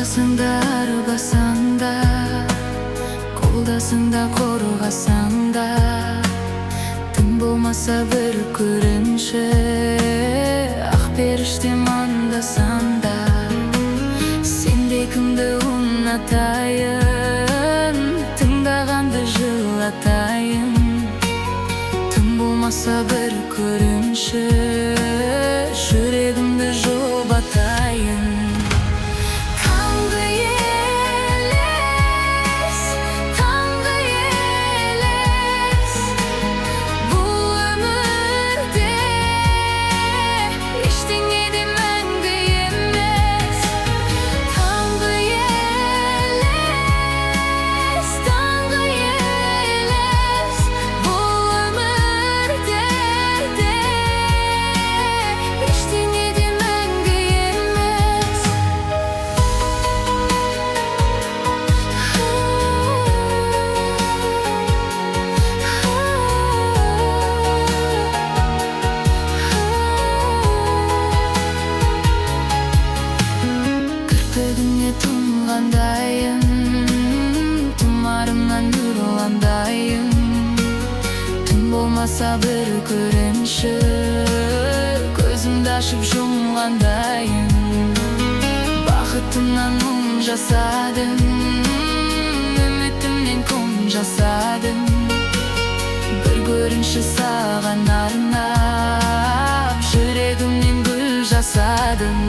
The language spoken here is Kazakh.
Алдасаң да, арбасаң да, қолдасаң да, қорғасаң да, тым болмаса бір көрінші, ақ періштем, анда-санда. Сендей кімді ұнатайын, тыңдағанды жылатайын? Тым болмаса бір көрінші, жүрегімді жұбатайын. Таңғы елес, таңғы елес, бұл өмірде ештеңе де мәңгі емес. Таңғы елес, таңғы елес, бұл өмірде де ештеңе де мәңгі емес. Кірпігіңе тұнғандайын, тұмарымнан нұрландайын. Тым болмаса бір көрінші, көзімді ашып жұмғандайын. Бақытымнан мұң жасадым, үмітімнен құм жасадым. Бір көрінші саған арнап, жүрегімнен гүл жасадым.